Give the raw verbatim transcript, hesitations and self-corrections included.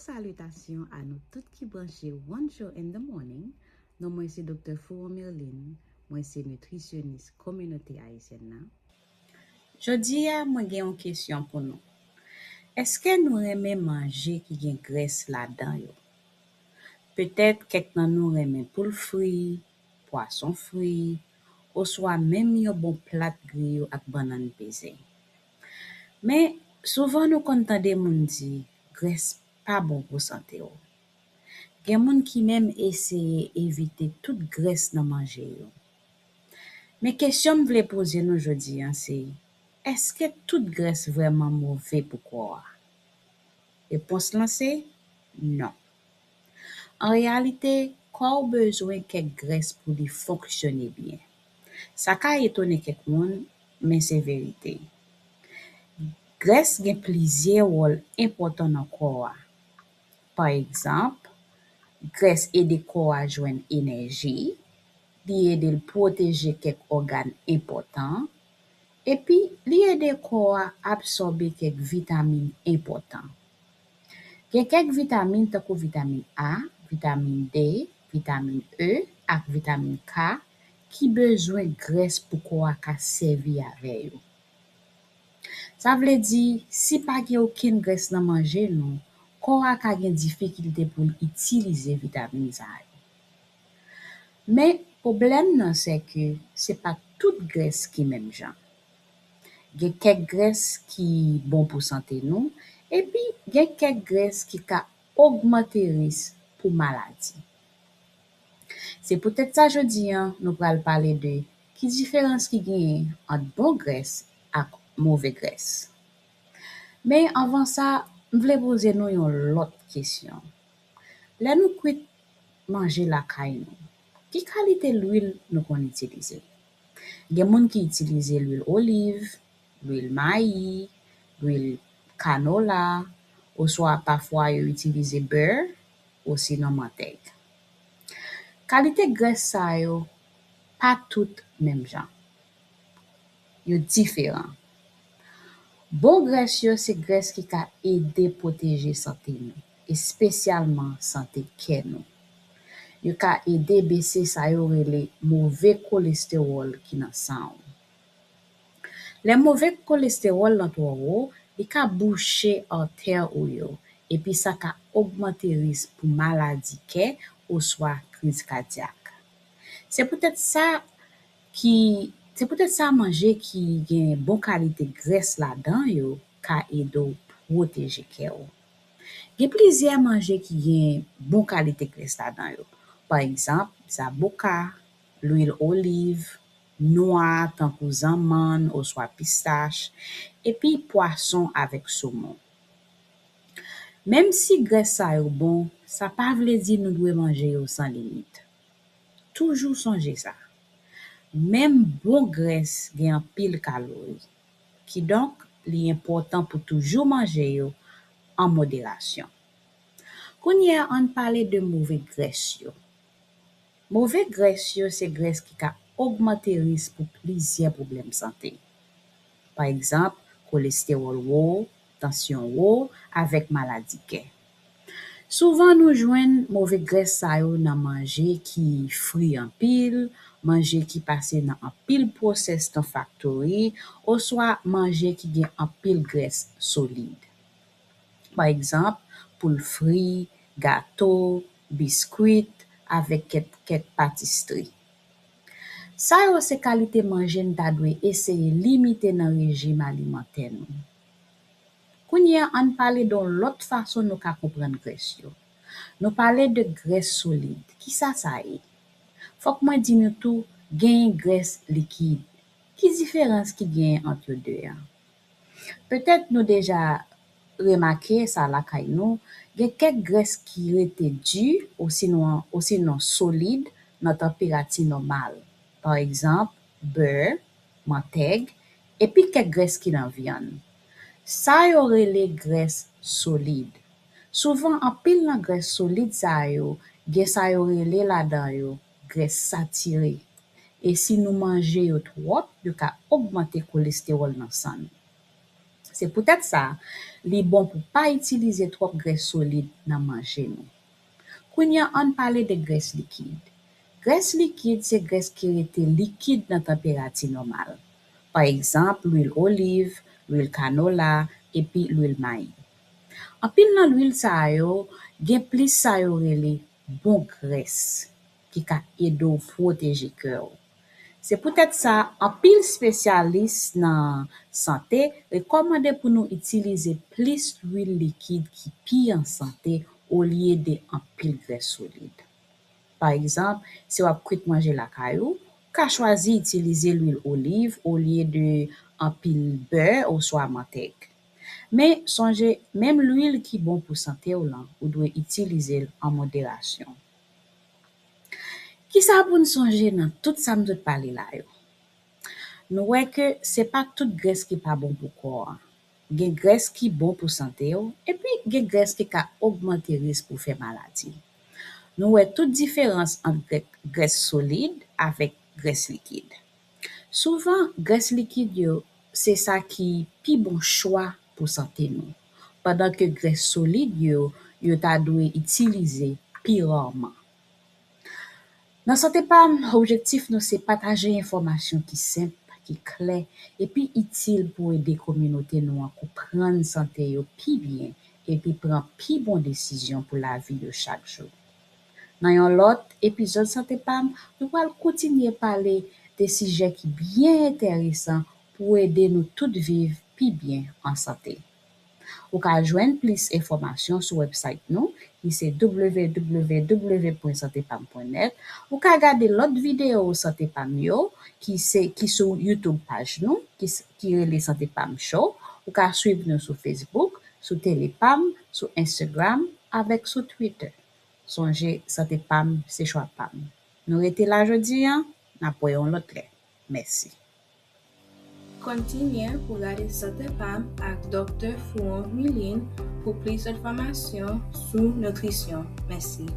Salutasyon a nou tout ki branche One Show in the Morning. Non mwen se Doktè Fouron Merline, mwen se nitrisyonis kominote ayisyèn nan. Jodi a, mwen gen yon kesyon pou nou. Èske nou renmen manje ki gen grès ladan yo? Petèt kèk nan nou renmen poul fri, pwason fri, oswa menm yon bon plat griyo ak bannann peze. Men, souvan nou konn tande moun di, grès pa bon pou sante w. Gen moun ki menm eseye evite tout grès nan manje yo. Men kesyon m vle poze nou jodi a se, èske tout grès vrèman move pou kò a? Repons lan se non. An reyalite, kò w bezwen kèk grès pou li fonksyone byen. Sa ka etone kèk moun, men se verite. Grès gen plizyè wòl enpòtan nan kò a. Pa egzanp, grès ede kò a jwenn enèji, li ede l pwoteje kèk ògàn enpòtan, epi li ede kò a absòbe kèk vitamin enpòtan. Gen kèk vitamin tankou vitamin A, vitamin D, vitamin E ak vitamin K ki bezwen grès pou kò a ka sèvi avè yo. Sa vle di, si pa gen okenn grès nan manje nou, kò a ka gen difikilte pou l itilize vitamin sa yo. Men, pwoblèm nan se ke se pa tout grès ki menm jan. Gen kèk grès ki bon pou sante nou, epi gen kèk grès ki ka ogmante risk pou maladi. Se poutèt sa jodi a, nou pral pale de ki diferans ki genyen ant bon grès ak move grès. Men anvan sa, m vle poze nou yon lòt kesyon. Lè nou kwit manje lakay nou, ki kalite lwil nou konn itilize? Gen moun ki itilize lwil oliv, lwil mayi, lwil kanola, oswa pafwa yo itilize bè, osinon mantèg. Kalite grès sa yo pa tout menm jan. Yo diferan. Bon grès yo se grès ki ka ede pwoteje sante nou, espesyalman sante kè nou. Yo ka ede bese sa yo rele move kolestewòl ki nan san w. Lè move kolestewòl lan twò wo, li ka bouche atè ou yo, epi sa ka ogmante risk pou maladi kè oswa kriz kadyak. Se poutèt sa ki, se poutèt sa manje ki gen bon kalite grès ladan yo ka ede w pwoteje kè w. Gen plizyè manje ki gen bon kalite grès ladan yo. Pa egzanp, zaboka, lwil oliv, nwa tankou zanmann oswa pistach, epi pwason avèk somon. Menm si grès sa yo bon, sa pa vle di nou dwe manje yo san limit. Toujou sonje sa. Menm bon grès gen anpil kalori. Kidonk, li enpòtan pou toujou manje yo an moderasyon. Kounye a, ann pale de move grès yo. Move grès yo se grès ki ka ogmante risk pou plizyè pwoblèm sante. Pa egzanp, kolestewòl wo, tansyon wo, avèk maladi kè. Souvan nou jwenn move grès sa yo nan manje ki fri anpil, manje ki pase nan anpil pwosès nan faktori, oswa manje ki gen anpil grès solid. Pa egzanp, poul fri, gato, biskwit, avèk kèk, kèk patisri. Sa yo se kalite manje n ta dwe eseye limite nan rejim alimantè nou. Kounye a, ann pale de yon lòt fason nou ka konprann grès yo. Nou pale de grès solid. Kisa sa ye? Fòk mwen di nou tou, genyen grès likid. Ki diferans ki genyen ant yo de a? Petèt nou deja remake sa lakay nou, gen kèk grès ki rete di osinon, osinon solid nan tanperati nòmal. Pa egzanp, bè, mantèg, epi kèk grès ki nan vyann. Sa yo rele grès solid. Souvan, anpil nan grès solid sa yo gen sa yo rele ladan yo grès satire. E si nou manje yo twòp, yo ka ogmante kolestewòl nan san nou. Se poutèt sa, li bon pou pa itilize twòp grès solid nan manje nou. Kounye a, ann pale de grès likid. Grès likid se grès ki rete likid nan tanperati nòmal. Pa egzanp, lwil oliv, lwil kanola, epi lwil mayi. Anpil nan lwil sa yo gen plis sa yo rele bon grès ki ka ede w pwoteje kè w. Se poutèt sa, anpil espesyalis nan sante rekòmande pou nou itilize plis lwil likid ki pi an sante olye de anpil grès solid. Pa egzanp, si w ap kwit manje lakay ou, ou ka chwazi itilize lwil oliv olye de anpil bè oswa mantèg. Men, sonje, menm lwil ki bon pou sante w lan, ou dwe itilize l an moderasyon. Kisa pou n sonje nan tout sa m sot pale la yo? Nou wè ke se pa tout grès ki pa bon pou kò a. Gen grès ki bon pou sante w, epi gen grès ki ka ogmante risk pou fè maladi. Nou wè tout diferans ant grè-, grès solid avèk grès likid. Souvan, grès likid yo, se sa ki pi bon chwa pou sante nou, pandan ke grès solid yo, yo ta dwe itilize pi rarman. Nan Sante Pam, objektif nou se pataje enfòmasyon ki senp, ki klè, epi itil pou ede kominote nou an konprann sante yo pi byen epi pran pi bon desizyon pou lavi yo chak jou. Nan yon lòt epizòd Sante Pam, nou pral kontinye pale de sijè ki byen enteresan pou ede nou tout viv pi byen an sante. Ou ka jwenn plis enfòmasyon sou wèbsayt nou, ki se w w w pwen sante pam pwen nèt. Ou ka gade lòt videyo Sante Pam yo, ki se, ki sou YouTube paj nou, ki s-, ki rele Sante Pam Show. Ou ka swiv nou sou Facebook, sou Telepam, sou Instagram, avèk sou Twitter. Sonje, Sante Pam se chwa pam. Nou rete la jodi a, n ap wè yon lòt lè. Mèsi. Kontinye pou gade Sante Pam ak Doktè Fouon Milin pou plis enfòmasyon sou nitrisyon. Mèsi.